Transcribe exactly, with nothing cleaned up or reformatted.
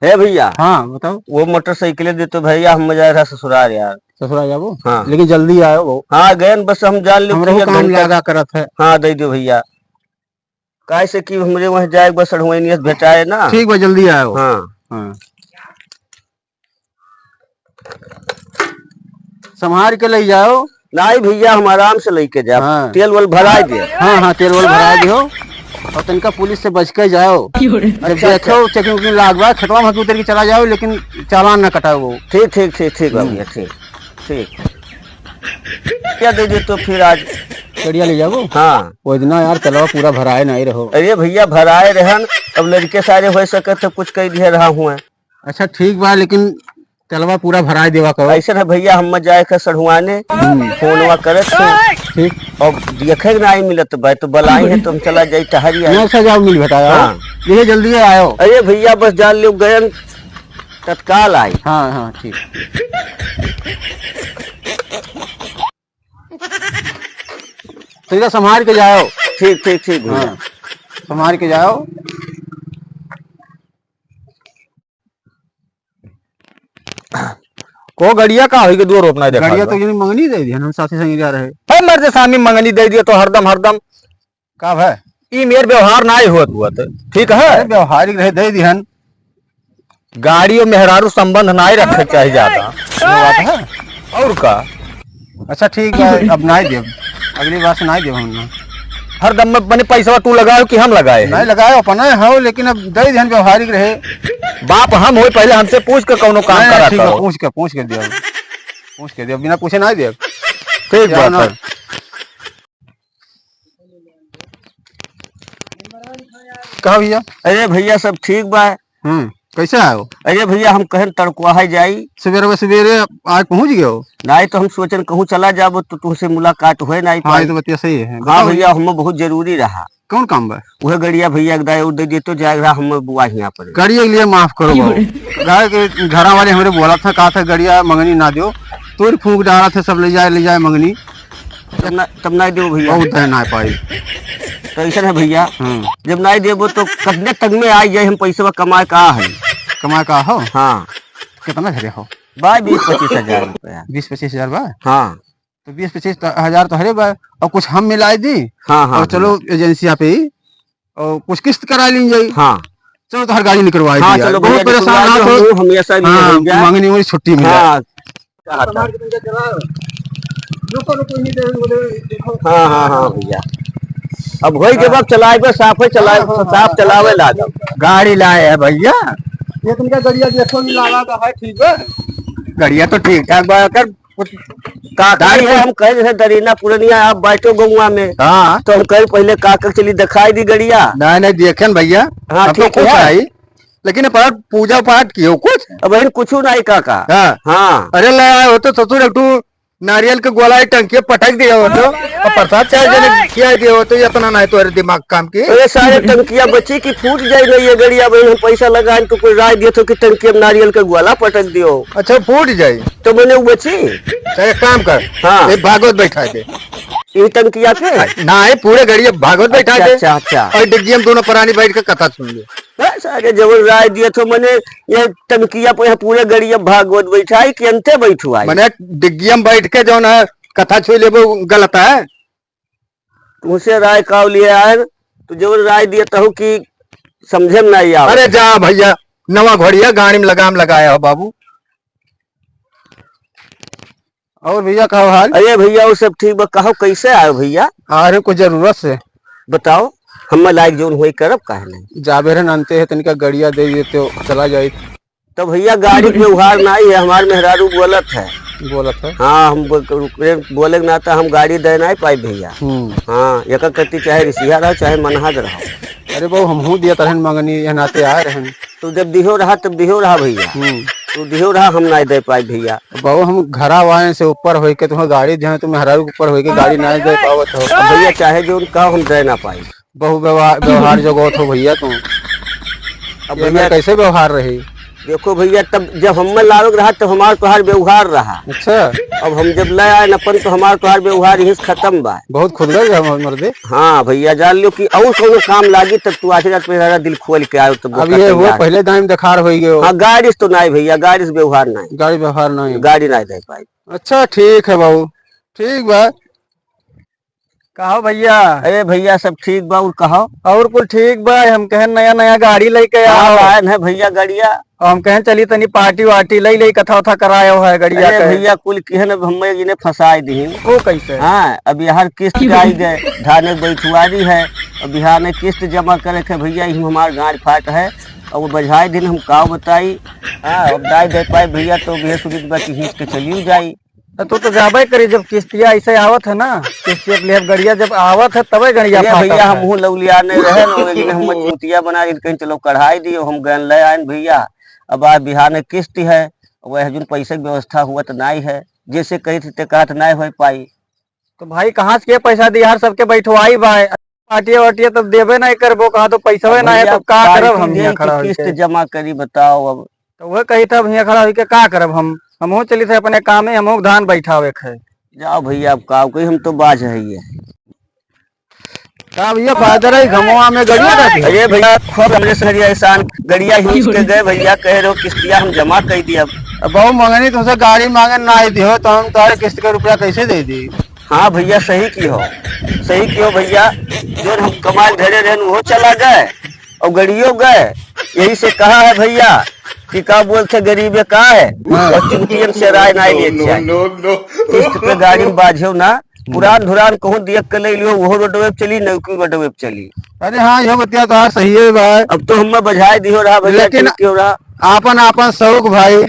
हे भइया। हाँ, बताओ। वो मोटरसाइकिल दे तो भइया, हम जाए रहा ससुराल यार। ससुराल जाबो? हाँ। लेकिन जल्दी आयो वो। हाँ, गयन बस हम जान लो हमरो कि एक काम घंटा लागा करत है। हाँ, दे दियो भइया। काहे से कि हमरे वहाँ जाए बस अढ़ुआइनिया से भेटाए ना। ठीक बा, जल्दी आयो। हाँ। हाँ। संभार के ले जाओ। नाहीं भइया, हम आराम से लेके जाब। हाँ। तेल वेल भराए दे। हाँ, हाँ, तेल वेल भराए दियो। और तनिका पुलिस से बच के जाओ। क्यों रे? जब अच्छा, देखो, अच्छा। Checking उकिंग लाग बा, खेतवा में उतर के चला जाओ, लेकिन चालान ना कटाओ वो। ठीक, ठीक, ठीक, ठीक बा हम्म। भइया, ठीक, ठीक। क्या दे दे तो फिर आज? गड़िया ले जाओ। हाँ। वो इतना यार, तेलवा पूरा भराए नाहीं रहो। अरे भइया, भराए रहन, अब लड़के सारे हो सकत है कुछ कह दिए रहा हुआ। अच्छा, ठीक बा, लेकिन तेलवा पूरा भराए देवा करो। ऐसे है भइया, हम जाए के सढ़ुआने, हम्म। फोनवा करत हो। ठीक। अब देखे के नाहीं मिलत बा, तो बलाई है, तो हम चला जाई टहरी आई। ना, अच्छा, जाओ, मिल भेटाओ। हाँ। ये जल्दी आयो। अरे भइया, बस जान लियो, गयन तत्काल आई। हाँ, हाँ, ठीक। तनिका संभार के जाओ। ठीक, ठीक, ठीक भइया। हाँ, संभार के जाओ। को गड़िया का होई के दो रोपना देखा गड़िया बा। तो यानी मंगनी दे दिया, हम साथी संग जा रहे। है मर्द सामी मंगनी दे दिया तो हरदम, हरदम। का भाई? ई मेर व्यवहार नाहीं होत हुआ तो ठीक है। अरे, व्यवहारिक रहे, दे दिहन। गाड़ी और मेहरारू संबंध नाहीं रखे के चाही ज्यादा। ये बात है। और का? अच्छा, ठीक है, अब नाहीं देब, अगली बार से नाहीं देब हम ना। हरदम में मने पैसवा तू लगाओ कि हम लगाए हैं? नाहीं लगाओ, अपना हो, लेकिन अब दे दिहन, व्यवहारिक रहे। बाप हम होई, पहले हमसे पूछ के कौनो काम नाहीं, करा ठीक है, करो। पूछ के, पूछ के दियो, पूछ के दियो, बिना पूछे नाहीं देब। ठीक बात है। कहा भइया? अरे भइया, सब ठीक बा। हम्म, कैसे आयो? अरे भइया, हम कहन तड़कुआ है जाई। सवेरे सवेरे आज पहुँच गयो? नाहीं तो हम सोचन कहूँ चला जाबो तो तुमसे मुलाकात होए नाहीं हाँ, पाई। ये तो बतिया सही है। हाँ बताओ भइया, भइया। हम बहुत जरूरी रहा। कौन काम बा? वह गड़िया भइया एक दाई और दे दे तो जाए रहा, हम बुआ हियाँ पर। गड़िया के लिए माफ करो बाबू। गाय के घरा वाले हमरे बोला था, कहा था गड़िया मंगनी ना दियो, तोड़ फूंक डाला था सब ले जाए, ले जाए मंगनी। तब ना, तब नाहीं देबो भइया। बहुत है ना पाई। तो ऐसा है भइया, हम्म। जब नाहीं देबो तो कितने तक में आ जाए, हम पैसवा कमाए का है? कमाए का हो? हाँ। कितना घरे हो? बा बीस पच्चीस हजार रुपया। बीस पच्चीस हजार बा? हाँ। तो बीस पच्चीस हजार तो हरे बा, और कुछ हम मिलाई दी। हाँ, हाँ, और चलो हाँ। एजेंसिया पे ही, और कुछ किस्त करा ली जाई। हाँ। चलो तो हर गाड़ी निकलवाई हाँ, दी यार। चलो बहुत भइया, परेशान निकलवा रहा दो, तो। हम हमेशा भी हाँ, रहेंगे। मंगनी वाली छुट्टी मिला। हाँ। चाहता। रुको, रुको, ये दे, वो दे, देखो। हाँ, हाँ, हाँ, भइया। अब होई के हाँ। बाद चलाए पे साफ है, चलाए, हाँ, हाँ, साफ हाँ, चलावे हाँ। लागल। गाड़ी लाए है भइया। ये तुमका गड़िया देखो, ये लावा का है, ठीक है? गड़िया तो ठीक ठाक बा, कर कुछ का गाड़ी कही है, पे हम कहे रहे दरीना पुरनिया, आप बैठो गौवा में। हाँ। तो हम कहे पहले का का चली दिखाई दी गड़िया। नहीं, नहीं, देखेन भइया। हाँ, हम तो ठीक खुश है। आई। लेकिन पर पूजा पाठ कियो कुछ? अब बहन कुछ नहीं काका। हाँ। हाँ। अरे ले आए हो तो ससुर एक ठू नारियल के गोला टंकिया पटक दिया हो तो, और प्रसाद चाहे जने खिया दिया हो तो, इतना नहीं तो अरे दिमाग काम की। अरे सारे टंकिया बची कि फूट जाए नहीं ये गड़िया बहन, हम पैसा लगाए तो कोई राय दिया तो कि टंकिया में नारियल के गोला पटक दियो। अच्छा फूट जाए। तो मैंने वो बची। तो एक काम कर। हाँ। ये भागवत बैठा दे। ये टंकिया पे? ना, ये पूरे गड़िया भागवत बैठा अच्छा, दे। अच्छा, अच्छा। और डिग्गी में दोनों प्राणी बैठ के कथा सुन ले। बस आगे जवन राय दिए तो मने ये टंकिया पे पूरे गड़िया भागवत बैठाई कि अंते बैठुआई? मने डिग्गिया में बैठ के जौन है कथा छुई लेबो गलत है। तुमसे राय काव लिए आए, तू जवन राय दिए तहु कि समझे में नहीं आवे। अरे जा भइया, नवा घोड़िया गाड़ी में लगाम लगाया हो बाबू। और भइया, का हाल? अरे भइया, वो सब ठीक बा। कहो, कैसे आयो भइया? आ रहे कुछ जरूरत से। बताओ, हम लायक जोन होई करब, काहे नहीं? जाबे रहन आनते हैं, तनिका गड़िया दे देते हो, चला जाई। तो भइया, गाड़ी के व्यवहार नहीं है, हमार मेहरारू बोलत है। बोलत है? हाँ, हम बो-, ओकरे बोले के नाता हम गाड़ी दे नहीं पाई भइया। हम्म। हाँ, एक कत्ती चाहे रिसिया रहो, चाहे मनहद रहो। अरे बाबू, हमहू दिया तरहन मंगनी, यह नाते आए रहन। तू जब दिहो रहा, तब दिहो रहा भइया। हम्म। तू दिहो रहा, हम नहीं दे पाई भइया। बाबू, हम घरा वाले से ऊपर होई के तुम्हें गाड़ी दिया, तुम मेहरारू के ऊपर होई के गाड़ी नहीं दे पावत हो। अब भइया, चाहे जो कहो, हम दे ना पाई। बहु व्यवहार, व्यवहार जगत हो भइया तुम। अब ये भइया में कैसे व्यवहार रही? देखो भइया, तब जब हम्मे लावे के रहा, तब हमार तोहार व्यवहार रहा। अच्छा। अब हम जब ले आए न अपन, तो हमार तोहार व्यवहार यहीं से खतम बा। बहुत खुद गए हम मर्दे। हाँ भइया, जान लियो कि अउर कउनो काम लागी, तब तू आठे रात पे दिल खोल के आयो, तब अब ये वो पहले दाइम देखार होइ गयो। हाँ, गाड़ी से तो नाहीं भइया, गाड़ी से व्यवहार नाहीं। गाड़ी व्यवहार नाहीं। गाड़ी नाहीं दे पाई। अच्छा, ठीक है बाबू, ठीक बा। कहो भइया। अरे भइया, सब ठीक बा, और कहो। और कुल ठीक बा, हम कहेन नया नया गाड़ी लइके हाँ, आओ। लायन है भइया गड़िया। और हम कहेन चली तनी पार्टी वार्टी लइ लइ, कथा उथा करायो है गड़िया अरे के। भइया, कुल किहन अब हमें इन्हें फंसाए दिहिन। वो कैसे? हाँ, अब यार किस्त आई गए, धाने बैठुआरी है, अब बिहाने किस्त जमा करे के भइया, यही हमार गांड फाट है। अब वो बझाए दिन हम काव बताई। हाँ, अब नाहीं दे पाए भइया, तो भी सुनित बा कि खींच के चलियो जाई। तो तू तो जाबे करी, जब किस्तिया ऐसे आवत है ना, किस्तिया के लिए गड़िया जब आवत है, तबे गड़िया ये फाटत भइया, है। हमहू लौलिया नहीं रहे, वो एक दिन हम चूतिया बना के कहीं चलो कढ़ाई दियो, हम गन ले आएन भइया। अब आज बिहाने किस्त है, वह जुन पैसे की व्यवस्था हुआ तो नाहीं है, जैसे कही थी ते कहत नाहीं हो पाई। तो भाई, कहाँ से के पैसा दिया, हर सबके बैठवाई बा, पार्टी वार्टी तब देबे नहीं करबो, कहा तो पैसा अब ना है, भइया, तब का करब हम पार्टी यहाँ देई खड़ा कि किस्त होइके? जमा करी, बताओ अब। तो वह कही था, अब यहाँ खड़ा होइके का करब हम? हमहू चली थे अपने काम में, हमहू धान बैठावे के है। जाओ भइया, अब का कोई, हम तो बाज है ये। का भइया, फायदा रही, घमवा में गड़िया रहती है? अरे भइया, खूब हमरे से गड़िया एहसान, गड़िया खींच के गए भइया, कह रहे हो किस्तिया हम जमा कर दिया। अब बहुत मंगनी तुमसे गाड़ी मांगे ना आई दी हो, तो हम तुम्हारे किस्त के रुपया कैसे दे दी? हाँ भइया, सही किहो, सही किहो भइया। जोन हम कमाल धरे रहन, वो चला गए और गड़ियो गए। यही से कहा है भइया कि का बोलते, गरीबे का है, हाँ। और चुगतियन से राय ना लेके जाए। किस्त पे गाड़ी में बाझो ना, पुरान धुरान कहूँ दियक के ले लियो, वो रोडवे पे चली, नौकी रोडवे पे चली। अरे हाँ, ये बतिया तो सही है भाई। अब तो हमें बझाए दियो रहा भइया, लेकिन ठीक हो रहा। आपन आपन शौक भाई।